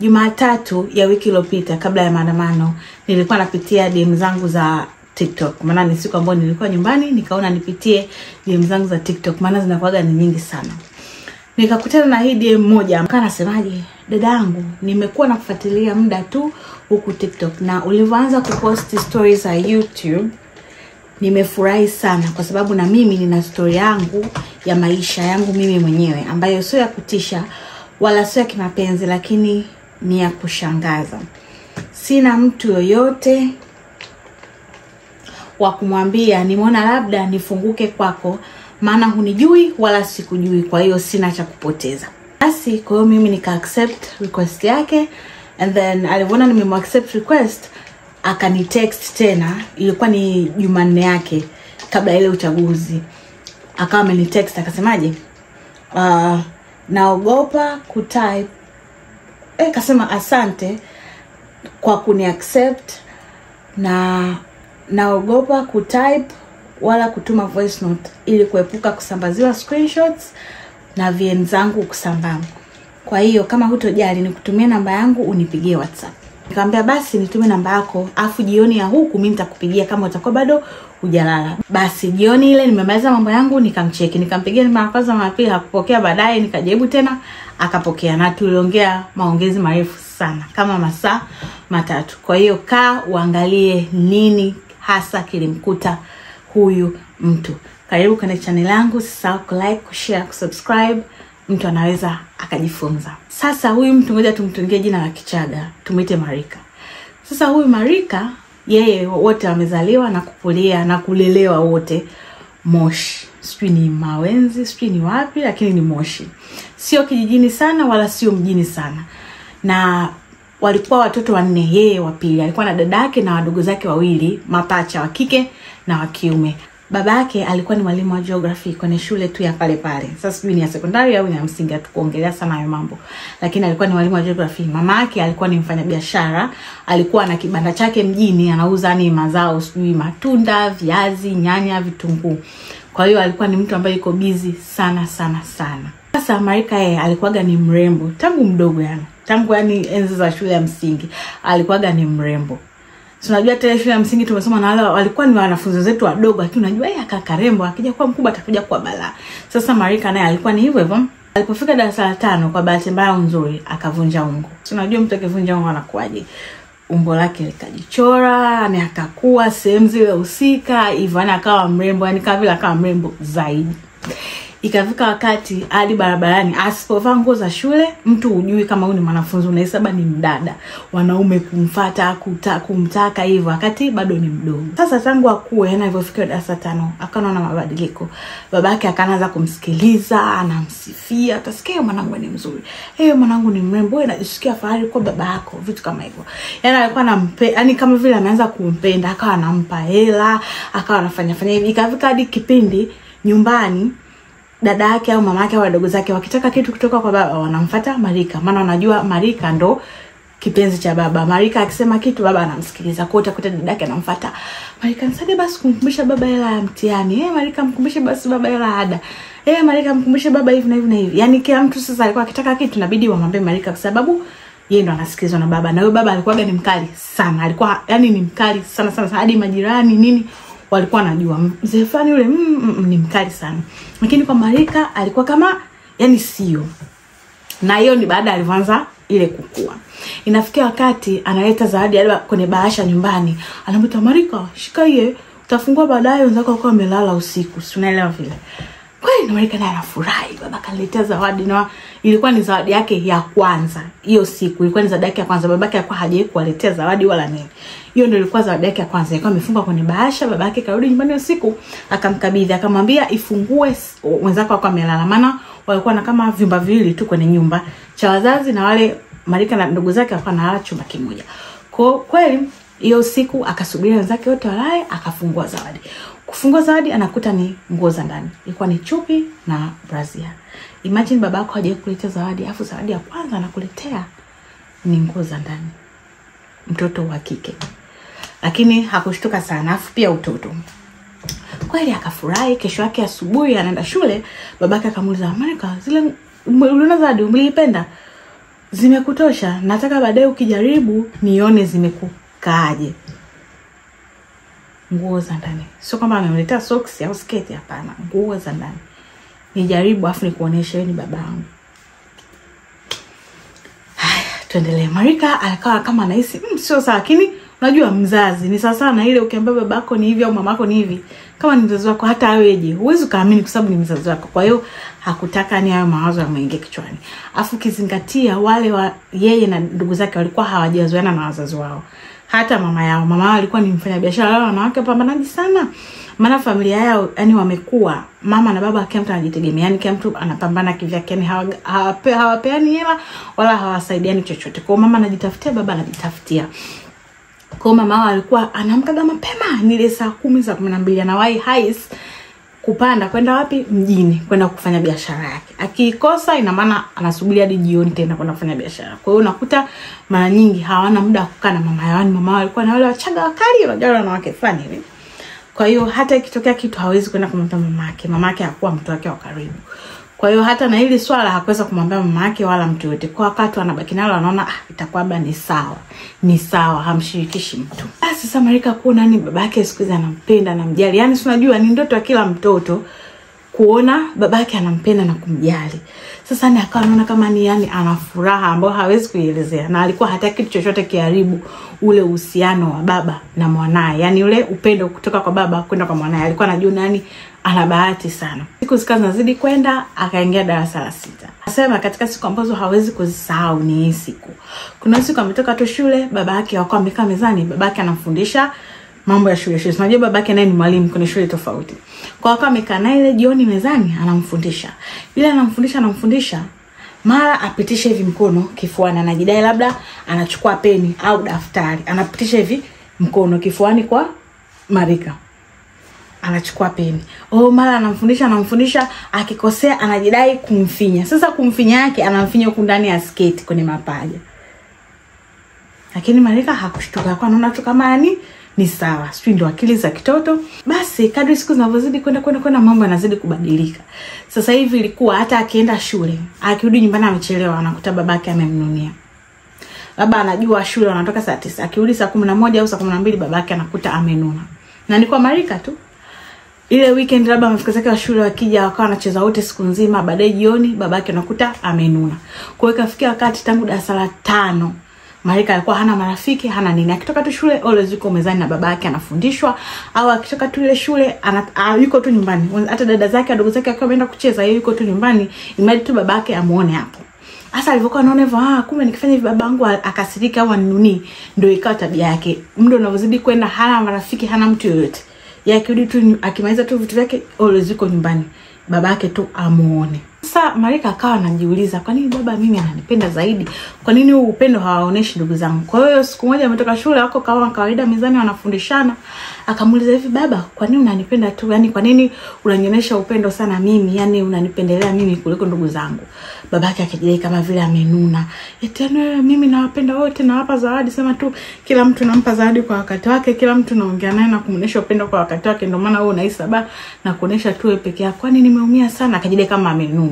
Jumatatu ya wiki iliyopita kabla ya maandamano, nilikuwa napitia DM zangu za TikTok. Maana ni siku ambayo nilikuwa nyumbani, nikaona nipitie DM zangu za TikTok, maana zinakuwaga ni nyingi sana. Nikakutana na hii DM moja, anasemaje? Dada yangu, nimekuwa nakufuatilia muda tu huku TikTok na ulivyoanza kupost stories za YouTube nimefurahi sana kwa sababu na mimi nina story yangu ya maisha yangu mimi mwenyewe ambayo sio ya kutisha wala sio ya kimapenzi, lakini ni ya kushangaza. Sina mtu yoyote wa kumwambia, nimeona labda nifunguke kwako maana hunijui wala sikujui, kwa hiyo sina cha kupoteza. Basi kwa hiyo mimi nika accept request yake, and then alivyoona nimem accept request akani text tena. Ilikuwa ni Jumanne yake kabla ile uchaguzi. Akawa ameni text akasemaje? Naogopa kutype. Kasema asante kwa kuni accept na naogopa kutype wala kutuma voice note ili kuepuka kusambaziwa screenshots na VN zangu kusambaa. Kwa hiyo kama hutojali nikutumie namba yangu unipigie WhatsApp. Nikamwambia basi nitume namba yako, afu jioni ya huku mimi nitakupigia kama utakuwa bado hujalala. Basi jioni ile nimemaliza mambo yangu nikamcheki, nikampigia mara kwanza, mara pili hakupokea, baadaye nikajaribu tena akapokea, na tuliongea maongezi marefu sana kama masaa 3. Kwa hiyo kaa uangalie nini hasa kilimkuta huyu mtu. Karibu kwenye channel yangu, usisahau ku like, ku share, ku subscribe. Mtu anaweza akajifunza. Sasa huyu mtu ngoja tumtungie jina la Kichaga, tumuite Marika. Sasa huyu Marika, yeye wote wamezaliwa na kukulia na kulelewa wote Moshi. Sijui ni Mawenzi, sijui ni wapi, lakini ni Moshi. Sio kijijini sana wala sio mjini sana. Na walikuwa watoto 4, yeye wa pili. Alikuwa na dadake na wadogo zake wawili, mapacha wa kike na wa kiume. Babake alikuwa ni mwalimu wa geography kwenye shule tu ya pale pale. Sasa sijui ni ya sekondari au ni ya msingi, hatukuongelea sana hayo mambo. Lakini alikuwa ni mwalimu wa geography. Mamake alikuwa ni mfanyabiashara, alikuwa na kibanda chake mjini, anauza ni mazao, sijui matunda, viazi, nyanya, vitunguu. Kwa hiyo alikuwa ni mtu ambaye yuko busy sana sana sana. Sasa Marika yeye alikuwaga ni mrembo tangu mdogo yani. Tangu yani enzi za shule ya msingi alikuwaga ni mrembo. So unajua tena shule ya msingi tumesoma na wale walikuwa ni wanafunzi wetu wadogo, lakini unajua yeye akakarembo, akija kuwa mkubwa atakuja kuwa balaa. Sasa Marika naye alikuwa ni hivyo hivyo. Alipofika darasa la 5, kwa bahati mbaya nzuri akavunja ungo. So unajua mtu akivunja ungo anakuaje? Umbo lake likajichora, na akakua sehemu zile husika, hivyo yani akawa mrembo, yani kama vile akawa mrembo zaidi. Ikafika wakati hadi barabarani asipovaa nguo za shule, mtu hujui kama huyu ni mwanafunzi, unahesaba ni mdada. Wanaume kumfuata, kumtaka hivyo wakati bado ni mdogo. Sasa tangu akue, yani alipofika darasa 5, akaona mabadiliko. Babake akaanza kumsikiliza, anamsifia, utasikia mwanangu ni mzuri. Mwanangu ni mrembo, wewe unajisikia fahari kwa baba yako, vitu kama hivyo. Yani alikuwa anampe, yani kama vile ameanza kumpenda, akawa anampa hela, akawa anafanya fanya hivi. Ikafika hadi kipindi nyumbani dada yake au mama yake au wadogo zake wakitaka kitu kutoka kwa baba wanamfuata Marika, maana wanajua Marika ndo kipenzi cha baba. Marika akisema kitu baba anamsikiliza. Kwa hiyo utakuta dada yake anamfuata Marika, msaidie basi kumkumbusha baba hela ya mtihani. Marika mkumbushe basi baba hela ada. Marika mkumbushe baba hivi na hivi na hivi. Yaani kila mtu sasa alikuwa akitaka kitu inabidi wamwambie Marika kwa sababu yeye ndo anasikilizwa na baba. Na huyo baba alikuwa ni mkali sana. Alikuwa yani ni mkali sana sana hadi majirani nini walikuwa wanajua mzee fulani yule ni mkali sana. Lakini kwa Marika alikuwa kama yani sio. Na hiyo ni baada alivyoanza ile kukua. Inafikia wakati analeta zawadi ile kwenye bahasha nyumbani, anamwita Marika, shika hiye, utafungua baadaye wenzako wako wamelala usiku. Si unaelewa vile. Kweli na Marika naye anafurahi, baba kaniletea zawadi, na ilikuwa ni zawadi yake ya kwanza. Hiyo siku ilikuwa ni zawadi yake ya kwanza. Babake alikuwa hajawahi kuwaletea zawadi wala nini. Hiyo ndio ilikuwa zawadi yake ya kwanza. Ilikuwa imefunga kwenye bahasha. Babake karudi nyumbani usiku akamkabidhi, akamwambia ifungue wenzako wako wamelala, maana walikuwa na kama vyumba viwili tu kwenye nyumba, cha wazazi na wale Marika na ndugu zake walikuwa wanalala chumba kimoja. Kwa kweli hiyo siku akasubiri wenzake wote walale, akafungua zawadi. Kufungua zawadi anakuta ni nguo za ndani. Ilikuwa ni chupi na brazier. Imagine babako hajawahi kuletea zawadi, afu zawadi ya kwanza anakuletea ni nguo za ndani. Mtoto wa kike. Lakini hakushtuka sana, afu pia utoto. Kweli akafurahi. Kesho yake asubuhi anaenda shule, babake akamuuliza, "Marika, zile uliona zawadi uliipenda?" Zimekutosha, nataka baadaye ukijaribu nione zimekukaaje. Nguo za ndani. Sio kwamba amemletea socks au sketi, hapana, nguo za ndani. Nijaribu afu nikuoneshe wewe ni babangu. Haya, tuendelee. Marika alikawa kama anahisi sio sawa, lakini unajua mzazi ni sawa sana ile ukiambia babako ni hivi au mamako ni hivi, kama ni mzazi wako hata aweje huwezi kaamini kwa sababu ni mzazi wako. Kwa hiyo hakutaka ni hayo mawazo yamwingie kichwani. Afu kizingatia wale wa yeye na ndugu zake walikuwa hawajazoeana na wazazi wao. Hata mama yao, mama yao alikuwa ni mfanyabiashara, wao wanawake pambanaji sana. Maana familia yao yani wamekuwa mama na baba kila mtu anajitegemea, yani kila mtu anapambana kivyake, yani hawapeani hela wala hawasaidiani chochote. Kwa mama anajitafutia, baba anajitafutia. Kwa mama wao alikuwa anaamka mapema, ni ile saa 10 saa 12 anawahi hais kupanda kwenda wapi? Mjini kwenda kufanya biashara yake. Akikosa ina maana anasubiri hadi jioni tena kwenda kufanya biashara. Kwa hiyo unakuta mara nyingi hawana muda wa kukaa na mama yao. Mama wao alikuwa na wale wachaga wakali, unajua wanawake fulani hivi. Kwa hiyo hata ikitokea kitu hawezi kwenda kumwambia mama yake. Mama yake hakuwa mtu wake wa karibu. Kwa hiyo hata na hili swala hakuweza kumwambia mama yake wala mtu yote. Kwa wakati anabaki nalo anaona itakuwa baba ni sawa. Ni sawa, hamshirikishi mtu. Basi sasa Marika kuona ni babake siku hizi anampenda na mjali. Yaani si unajua ni ndoto ya kila mtoto kuona babake anampenda na kumjali. Sasa ni akawa anaona kama ni yani ana furaha ambayo hawezi kuielezea, na alikuwa hataki kitu chochote kiharibu ule uhusiano wa baba na mwanae. Yaani ule upendo kutoka kwa baba kwenda kwa mwanae. Alikuwa anajua nani ana bahati sana. Siku zikazidi kwenda, akaingia darasa la 6. Anasema katika siku ambazo hawezi kuzisahau ni hii siku. Kuna siku ametoka tu shule, babake wakawa amekaa mezani, babake anamfundisha mambo ya shule. Unajua babake naye ni mwalimu kwenye shule tofauti. Kwa hiyo amekaa naye ile jioni mezani anamfundisha. Ile anamfundisha mara apitishe hivi mkono kifuani, anajidai labda anachukua peni au daftari. Anapitisha hivi mkono kifuani kwa Marika. Anachukua peni. Mara anamfundisha akikosea anajidai kumfinya. Sasa kumfinya yake anamfinya huku ndani ya sketi kwenye mapaja. Lakini Marika hakushtuka, kwa anaona tu kama yani ni sawa, sijui ndo akili za kitoto. Basi kadri siku zinavyozidi kwenda mambo yanazidi kubadilika. Sasa hivi ilikuwa hata akienda shule, akirudi nyumbani amechelewa, anakuta babake amemnunia. Baba anajua shule wanatoka saa 9, akirudi saa 11 au saa 12 babake anakuta amenuna. Na ni kwa Marika tu. Ile weekend labda marafiki zake wa shule wakija wakawa wanacheza wote siku nzima, baadaye jioni babake anakuta amenuna. Kwa hiyo ikafikia wakati tangu darasa la 5 Marika alikuwa hana marafiki, hana nini. Akitoka tu shule always yuko mezani na babake anafundishwa, au akitoka tu ile shule yuko tu nyumbani. Hata dada zake wadogo zake akiwa ameenda kucheza, yeye yuko tu nyumbani, imradi tu babake amuone hapo. Sasa alivyokuwa anaona hivyo, kumbe nikifanya hivi babangu akasirika au anunii, ndio ikawa tabia yake. Muda unavyozidi kwenda hana marafiki, hana mtu yoyote. Yeye akirudi tu akimaliza tu vitu vyake always yuko nyumbani, babake tu amuone. Sasa Marika akawa anajiuliza, kwa nini baba mimi ananipenda zaidi? Kwa nini huu upendo hawaoneshi ndugu zangu? Kwa hiyo siku moja ametoka shule wako kama kawaida mezani wanafundishana, akamuuliza hivi, baba, kwa nini unanipenda tu? Yaani kwa nini unanionyesha upendo sana mimi? Yaani unanipendelea mimi kuliko ndugu zangu? Babake akijidai kama vile amenuna. Eti mimi nawapenda wote, nawapa zawadi, sema tu kila mtu nampa zawadi kwa wakati wake, kila mtu naongea naye na kumuonesha upendo kwa wakati wake, ndio maana wewe unahisi baba na kuonesha tu wewe peke yako. Kwani nimeumia sana? Akajidai kama amenuna.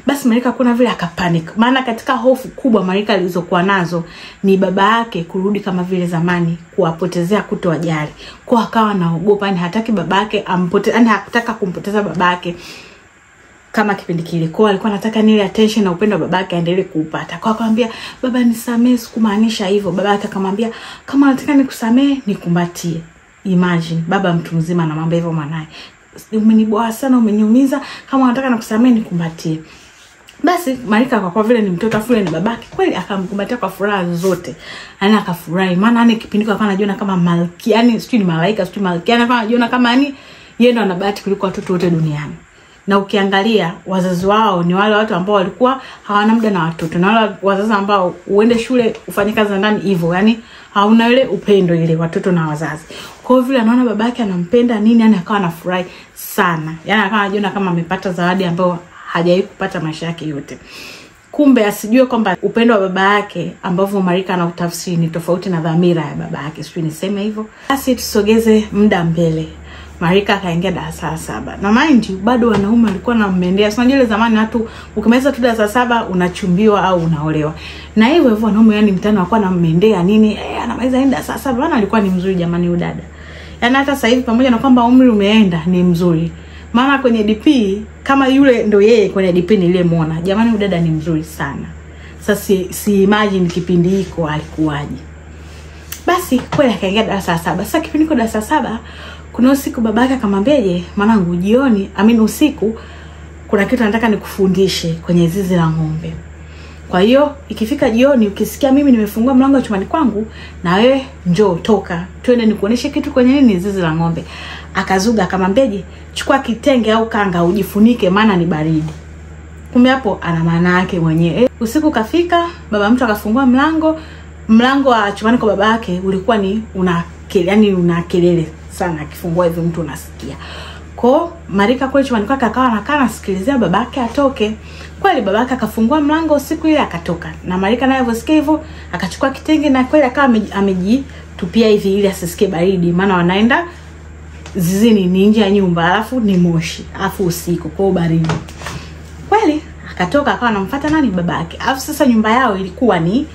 Basi Marika kuna vile akapanic. Maana katika hofu kubwa Marika alizokuwa nazo ni baba yake kurudi kama vile zamani, kuwapotezea kutowajali. Kwa akawa anaogopa, yani hataki babake ampoteze, yani hakutaka kumpoteza babake kama kipindi kile. Kwa alikuwa anataka nile attention na upendo wa babake aendelee kuupata. Kwa akamwambia, baba nisamee, sikumaanisha hivyo. Babake akamwambia, kama unataka nikusamee nikumbatie. Imagine baba mtu mzima anamwambia hivyo mwanae. Umeniboa sana, umeniumiza, kama unataka nikusamee nikumbatie. Basi Marika kwa vile ni mtoto afu ni babake kweli akamkumbatia kwa furaha zote. Yaani akafurahi, maana yani kipindi kwa anajiona kama malkia, yani sijui ni malaika, sijui malkia, yani anajiona kama yani yeye ndo ana bahati kuliko watoto wote duniani. Na ukiangalia wazazi wao ni wale watu ambao walikuwa hawana muda na watoto, na wale wazazi ambao uende shule ufanye kazi ndani hivyo, yani hauna ile upendo ile watoto na wazazi. Kwa hiyo vile anaona babake anampenda nini, yani akawa anafurahi sana. Yani akawa anajiona kama amepata zawadi ambayo hajawahi kupata maisha yake yote. Kumbe asijue kwamba upendo wa baba yake ambavyo Marika anautafsiri ni tofauti na dhamira ya baba yake. Sijui niseme hivyo. Basi tusogeze muda mbele. Marika akaingia darasa la 7. Na mind you, bado wanaume walikuwa wanammendea. Unajua ile zamani watu ukimaliza tu darasa la 7 unachumbiwa au unaolewa. Na hivyo hivyo wanaume yani mtano walikuwa wanammendea nini? Anamaliza nini darasa la 7? Maana alikuwa ni mzuri jamani huyu dada. Yaani hata sasa hivi pamoja na kwamba umri umeenda ni mzuri. Maana kwenye DP kama yule ndo yeye kwenye DP niliyemuona. Jamani huyu dada ni mzuri sana. Sasa si imagine kipindi hiko alikuwaje. Basi kweli akaingia darasa la 7. Sasa kipindi hiko darasa la 7 kuna usiku babake akamwambia, "Mwanangu jioni, usiku kuna kitu nataka nikufundishe kwenye zizi la ng'ombe. Kwa hiyo ikifika jioni ukisikia mimi nimefungua mlango wa chumbani kwangu na wewe njoo toka, twende nikuoneshe kitu kwenye nini zizi la ng'ombe." Akazuga akamwambia, "Chukua kitenge au kanga ujifunike maana ni baridi." Kumbe hapo ana maana yake mwenyewe. Usiku kafika, baba mtu akafungua mlango. Mlango wa chumbani kwa babake ulikuwa ni una kelele sana, akifungua hivi mtu unasikia. Kwa Marika kweli chumbani kwake akawa anakaa anasikilizia babake atoke. Kweli babake akafungua mlango usiku ile akatoka. Na Marika naye aliposikia hivyo akachukua kitenge na kweli akawa amejitupia hivi ili asisikie baridi, maana wanaenda zizini ni nje ya nyumba alafu ni moshi, alafu usiku kwa baridi. Kweli akatoka akawa anamfuata nani babake. Alafu sasa nyumba yao ilikuwa ni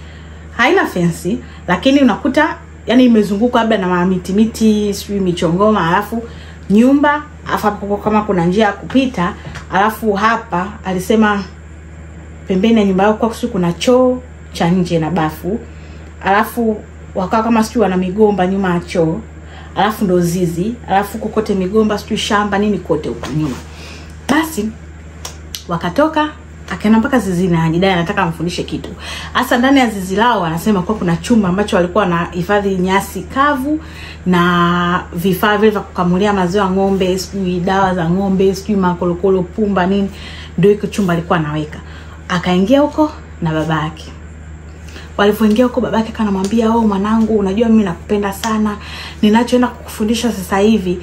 haina fence, lakini unakuta yani imezungukwa labda na miti miti, sijui michongoma, alafu nyumba, alafu hapo kama kuna njia ya kupita, alafu hapa alisema pembeni ya nyumba yao kwa sijui kuna choo cha nje na bafu, alafu wakawa kama sijui wana migomba nyuma ya choo, alafu ndo zizi, alafu kokote migomba sijui shamba nini kote huko nyuma. Basi wakatoka akaenda mpaka zizini na ajidai anataka amfundishe kitu. Hasa ndani ya zizi lao anasema kwa kuna chumba ambacho walikuwa na hifadhi nyasi kavu na vifaa vile vya kukamulia maziwa ng'ombe, sijui dawa za ng'ombe, sijui makolokolo, pumba nini, ndio iko chumba alikuwa anaweka. Akaingia huko na babake. Walipoingia huko babake akanamwambia, "Oh mwanangu, unajua mimi nakupenda sana. Ninachoenda kukufundisha sasa hivi,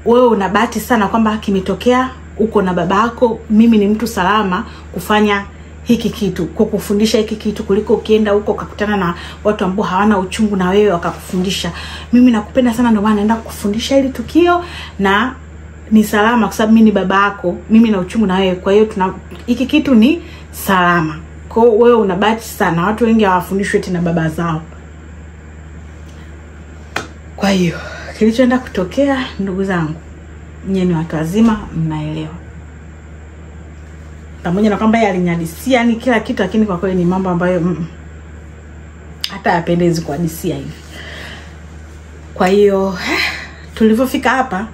wewe una bahati sana kwamba kimetokea uko na babako, mimi ni mtu salama kufanya hiki kitu, kukufundisha hiki kitu kuliko ukienda huko ukakutana na watu ambao hawana uchungu na wewe wakakufundisha. Mimi nakupenda sana ndio maana naenda kukufundisha hili tukio na ni salama kwa sababu mimi ni babako, mimi na uchungu na wewe, kwa hiyo tuna hiki kitu ni salama. Kwa hiyo wewe una bahati sana, watu wengi hawafundishwi tena baba zao." Kwa hiyo kilichoenda kutokea ndugu zangu, nyinyi ni watu wazima mnaelewa. Pamoja na kwamba yeye alinyadisia yani kila kitu, lakini kwa kweli ni mambo ambayo hata yapendezi kuhadisia hivi. Kwa hiyo tulivyofika hapa,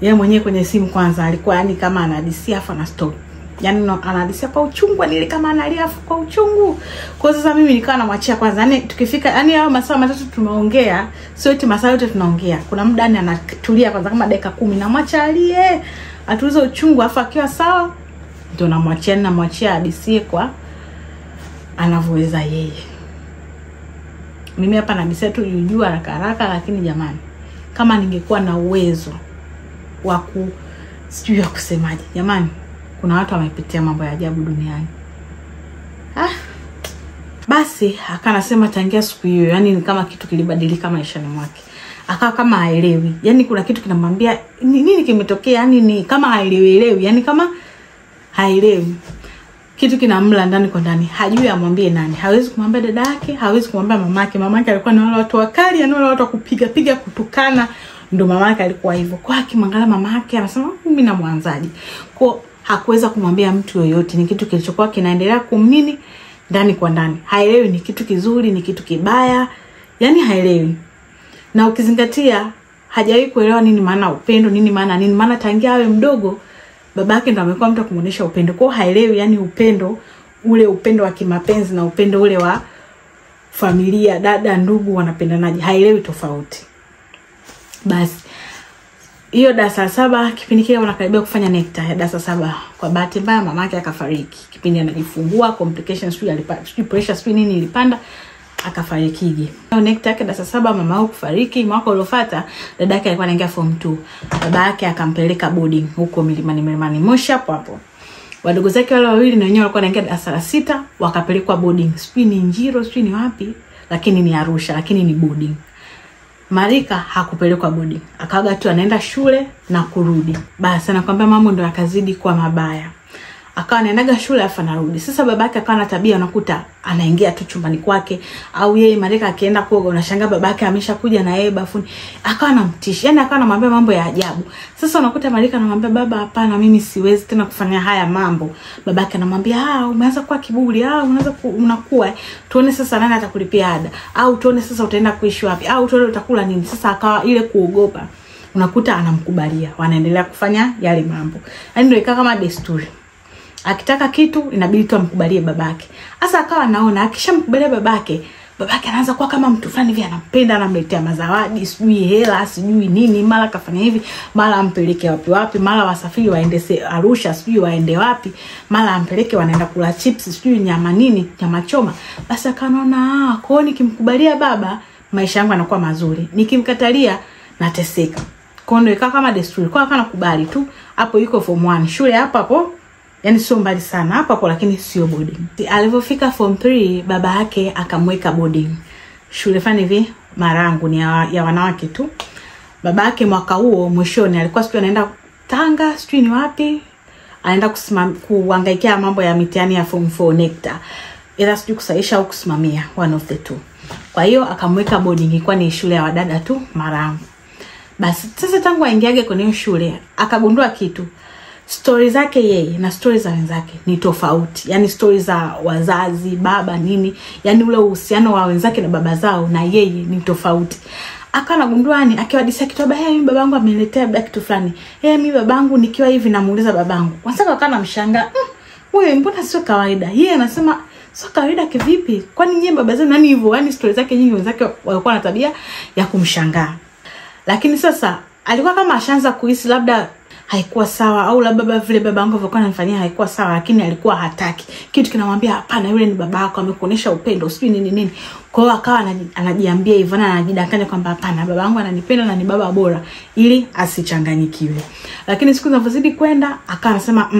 yeye mwenyewe kwenye simu kwanza alikuwa yani kama anahadisia afa na stop. Yaani anahadisia kwa uchungu, yani kama analia afu kwa uchungu. Kwa sasa mimi nikawa namwachia kwanza. Yani tukifika yani hao masaa matatu tumeongea, sio eti masaa yote tunaongea. Kuna muda yani anatulia kwanza kama dakika 10 namwacha alie, atulize uchungu afu akiwa sawa ndio namwachia, namwachia hadisie kwa anavyoweza yeye. Mimi hapa nabisia tu juu haraka haraka, lakini jamani kama ningekuwa na uwezo wa ku sijui ya kusemaje. Jamani kuna watu wamepitia mambo ya ajabu duniani. Basi akanasema tangia siku hiyo yani ni kama kitu kilibadilika maishani mwake. Akawa kama haelewi. Yani kuna kitu kinamwambia nini kimetokea, yani ni kama haelewi, yani kama haelewi. Kitu kinamla ndani kwa ndani. Hajui amwambie nani. Hawezi kumwambia dada yake, hawezi kumwambia mamake. Mamake alikuwa ni wale watu wakali, yani wale watu wa kupiga piga kutukana, ndio mamake alikuwa hivyo. Kwa akimwangalia mamake anasema mimi namwanzaje? Kwa hakuweza kumwambia mtu yoyote. Ni kitu kilichokuwa kinaendelea kumnini ndani kwa ndani. Haelewi ni kitu kizuri, ni kitu kibaya. Yani haelewi. Na ukizingatia hajawahi kuelewa nini maana upendo, nini maana nini, maana tangia awe mdogo babake ndo amekuwa mtu kumuonesha upendo. Kwa haelewi yani upendo ule, upendo wa kimapenzi na upendo ule wa familia, dada, ndugu wanapendanaje. Haelewi tofauti. Basi hiyo darasa 7 kipindi kile wanakaribia kufanya nekta ya darasa 7. Kwa bahati mbaya mamake akafariki kipindi anajifungua, complications sijui alipata, sijui pressure sijui nini ilipanda, akafarikije. Hiyo nekta yake darasa 7 mama yake kufariki. Mwaka uliofuata dadake alikuwa anaingia form 2. Baba yake akampeleka boarding huko milimani Moshi hapo hapo. Wadogo zake wale wawili na wenyewe walikuwa wanaingia darasa la 6 wakapelekwa boarding. Sijui ni Njiro, sijui ni wapi, lakini ni Arusha, lakini ni boarding. Marika hakupelekwa boarding, akaga tu anaenda shule na kurudi. Basi anakuambia mambo ndo yakazidi kuwa mabaya. Akawa anaendaga shule afa anarudi. Sasa babake akawa na tabia, unakuta anaingia tu chumbani kwake, au yeye Marika akienda kuoga unashangaa babake ameshakuja na yeye bafuni. Akawa anamtisha, yani akawa anamwambia mambo ya ajabu. Sasa unakuta Marika anamwambia baba, hapana, mimi siwezi tena kufanya haya mambo. Babake anamwambia umeanza kuwa kiburi, unaanza unakuwa, tuone sasa nani atakulipia ada, au tuone sasa utaenda kuishi wapi, au tuone utakula nini. Sasa akawa ile kuogopa, unakuta anamkubalia, wanaendelea kufanya yale mambo. Yani ndio ikawa kama desturi. Akitaka kitu inabidi tu amkubalie babake. Sasa akawa anaona akishamkubalia babake, babake anaanza kuwa kama mtu fulani hivi, anampenda, anamletea mazawadi, sijui hela, sijui nini, mara kafanya hivi, mara ampeleke wapi wapi, mara wasafiri waende Arusha, sijui waende wapi, mara ampeleke wanaenda kula chips, sijui nyama nini, nyama choma. Basi akaona kwa hiyo nikimkubalia baba maisha yangu yanakuwa mazuri, nikimkatalia nateseka. Kwa hiyo ikawa kama desturi, kwa akawa anakubali tu. Hapo yuko form 1, shule hapo hapo, yani sio mbali sana hapo hapo, lakini sio boarding. Alipofika form 3 baba yake akamweka boarding. Shule fani hivi Marangu, ni ya wanawake tu. Baba yake mwaka huo mwishoni alikuwa sijui anaenda Tanga, sijui ni wapi, anaenda kuhangaikia mambo ya mitihani ya form 4 NECTA. Ila sijui kusaisha au kusimamia, one of the two. Kwa hiyo akamweka boarding, ilikuwa ni shule ya wadada tu Marangu. Basi sasa tangu aingiage kwenye hiyo shule akagundua kitu. Story zake yeye na story za wenzake ni tofauti. Yani story za wazazi, baba nini, yani ule uhusiano wa wenzake na baba zao na yeye ni tofauti. Akawa anagundua ni akiwadisia kitu, baba, mimi babangu ameniletea labda kitu fulani. Mimi babangu nikiwa hivi namuuliza babangu. Kwanza akawa anamshangaa, wewe mbona sio kawaida? Yeye anasema sio kawaida kivipi? Kwani nyie baba zenu nani hivyo? Yani story zake nyingi wenzake walikuwa na tabia ya kumshangaa. Lakini sasa alikuwa kama ashaanza kuhisi labda haikuwa sawa, au labda baba vile babangu alikuwa ananifanyia haikuwa sawa, lakini alikuwa hataki. Kitu kinamwambia hapana, yule ni babako, amekuonesha upendo, sijui nini nini. Kwa hiyo akawa anajiambia hivyo na anajidanganya kwamba hapana, babangu ananipenda na ni baba bora, ili asichanganyikiwe. Lakini siku zinavyozidi kwenda akawa anasema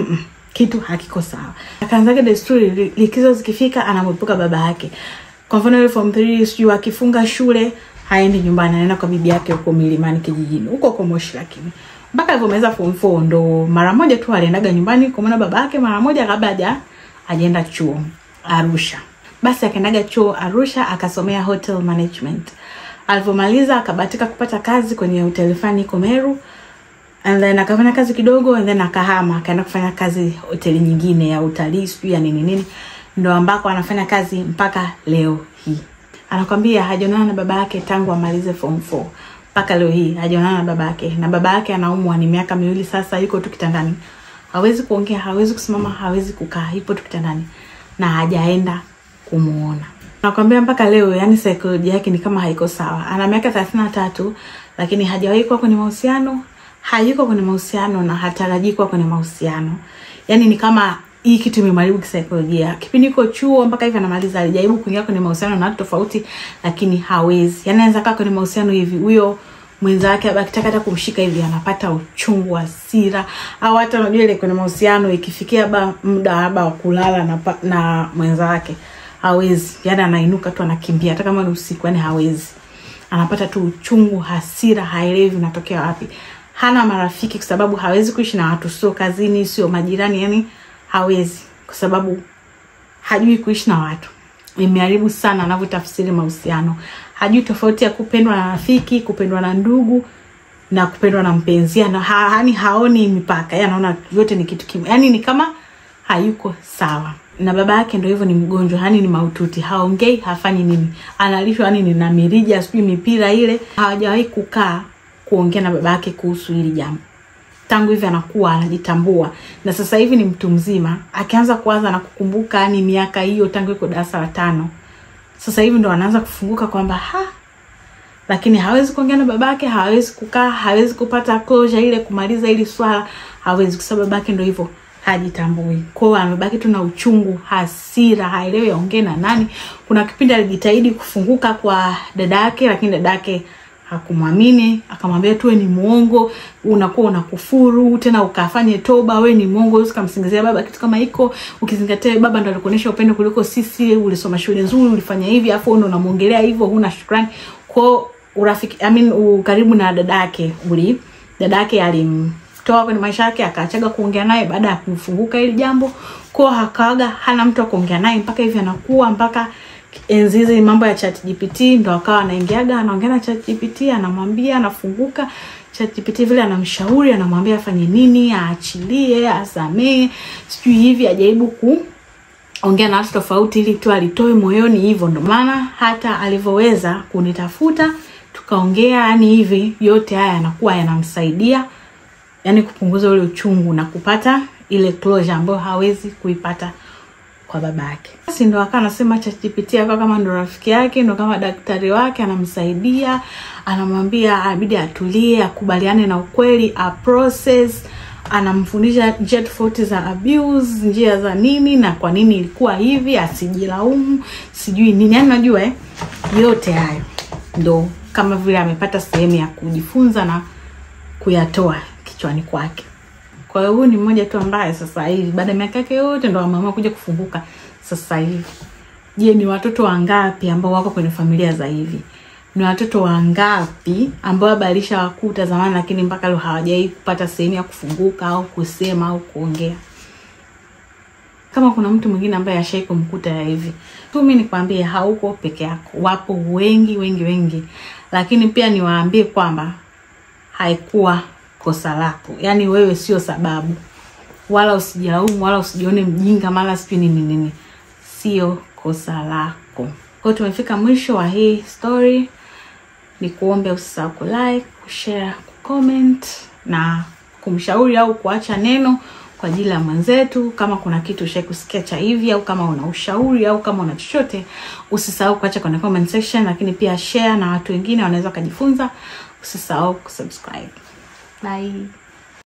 kitu hakiko sawa. Akaanza desturi, likizo zikifika anamwepuka baba yake. Kwa mfano ile form 3 sijui akifunga shule haendi nyumbani, anaenda kwa bibi yake huko milimani kijijini, huko kwa Moshi. Lakini mpaka alipomaliza form 4 ndo mara moja tu aliendaga nyumbani kwa maana baba yake mara moja kabla hajaenda chuo Arusha. Basi akaendaga chuo Arusha akasomea hotel management. Alipomaliza akabahatika kupata kazi kwenye hoteli fulani iko Meru. And then akafanya kazi kidogo, and then akahama akaenda kufanya kazi hoteli nyingine ya utalii, sijui ya nini nini, ndo ambako anafanya kazi mpaka leo hii. Anakuambia hajaonana na baba yake tangu amalize form 4. Mpaka leo hii hajaonana na baba yake. Na baba yake anaumwa ni miaka 2 sasa, yuko tu kitandani. Hawezi kuongea, hawezi kusimama, hawezi kukaa, yupo tu kitandani. Na hajaenda kumuona. Nakwambia mpaka leo yani psychology yake ni kama haiko sawa. Ana miaka 33 lakini hajawahi kuwa kwenye mahusiano, hayuko kwenye mahusiano na hatarajii kuwa kwenye mahusiano. Yani ni kama hii kitu imemharibu kisaikolojia. Kipindi yuko chuo mpaka hivi anamaliza alijaribu kuingia kwenye mahusiano na watu tofauti, lakini hawezi. Yani anaweza kaa kwenye mahusiano hivi, huyo mwenzake akitaka hata kumshika hivi anapata uchungu, hasira, au hata unajua ile kwenye mahusiano ikifikia muda wa kulala na mwenzake hawezi. Yani anainuka tu anakimbia hata kama ni usiku, yani hawezi. Anapata tu uchungu, hasira, haelewi unatokea wapi. Hana marafiki kwa sababu hawezi kuishi na watu, sio kazini, sio majirani, yani hawezi kwa sababu hajui kuishi na watu. Imeharibu sana anavyotafsiri mahusiano. Hajui tofauti ya kupendwa na rafiki, kupendwa na ndugu na kupendwa na mpenzi. Yaani haoni mipaka. Yaani anaona yote ni kitu kimoja. Yaani ni kama hayuko sawa. Na baba yake ndio hivyo, ni mgonjwa, yani ni mahututi, haongei, hafanyi nini. Analishwa yani ni na mirija, sijui mipira ile. Hawajawahi kukaa kuongea na baba yake kuhusu hili jambo. Tangu hivi anakuwa anajitambua, na sasa hivi ni mtu mzima, akianza kuanza na kukumbuka yani miaka hiyo tangu yuko darasa la 5. Sasa hivi ndo anaanza kufunguka kwamba lakini hawezi kuongea na babake, hawezi kukaa, hawezi kupata closure ile kumaliza ile swala, hawezi kwa sababu babake ndo hivyo hajitambui. Kwa hiyo amebaki tu na uchungu, hasira, haelewi aongee na nani. Kuna kipindi alijitahidi kufunguka kwa dada yake, lakini dada yake hakumwamini, akamwambia tu ni muongo, unakuwa unakufuru, tena ukafanye toba, we ni muongo, usikamsingizia baba kitu kama hiko, ukizingatia baba ndo alikuonesha upendo kuliko sisi, ulisoma shule nzuri, ulifanya hivi, afu ndo unamuongelea hivyo, huna shukrani. Kwa urafiki, I mean ukaribu na dadake uli, dadake alimtoa kwenye maisha yake, akaachaga kuongea naye baada ya kufunguka hili jambo. Kwa hakaga hana mtu wa kuongea naye mpaka hivi anakuwa, mpaka enzi hizi mambo ya ChatGPT ndo akawa anaingiaga anaongea na ChatGPT, anamwambia, anafunguka. ChatGPT vile anamshauri, anamwambia afanye nini, aachilie, asamee, sijui hivi, ajaribu kuongea na watu tofauti ili tu alitoe moyoni hivyo. Ndo maana hata alivyoweza kunitafuta tukaongea, yani hivi yote haya yanakuwa yanamsaidia yani kupunguza ule uchungu na kupata ile closure ambayo hawezi kuipata kwa babake. Basi ndo akawa anasema ChatGPT akawa kama ndo rafiki yake, ndo kama daktari wake, anamsaidia, anamwambia abidi atulie, akubaliane na ukweli, a process, anamfundisha njia tofauti za abuse, njia za nini na kwa nini ilikuwa hivi, asijilaumu, sijui nini. Yani unajua yote hayo ndo kama vile amepata sehemu ya kujifunza na kuyatoa kichwani kwake. Kwa hiyo huyu ni mmoja tu ambaye sasa hivi baada ya miaka yake yote ndo ameamua kuja kufunguka sasa hivi. Je, ni watoto wangapi ambao wako kwenye familia za hivi? Ni watoto wangapi ambao balishawakuta zamani lakini mpaka leo hawajai kupata sehemu ya kufunguka au kusema au kuongea? Kama kuna mtu mwingine ambaye ashai kumkuta ya hivi, tu mimi nikwambie hauko peke yako. Wapo wengi wengi wengi. Lakini pia niwaambie kwamba haikuwa kosa lako. Yani wewe sio sababu. Wala usijilaumu, wala usijione mjinga, mala sijui nini nini. Sio kosa lako. Kwa hiyo tumefika mwisho wa hii story. Nikuombe usisahau ku like, ku share, ku comment na kumshauri au kuacha neno kwa ajili ya mwenzetu. Kama kuna kitu ushaikusikia cha hivi au kama una ushauri au kama una chochote, usisahau kuacha kwenye comment section, lakini pia share na watu wengine wanaweza kujifunza. Usisahau kusubscribe. Bye.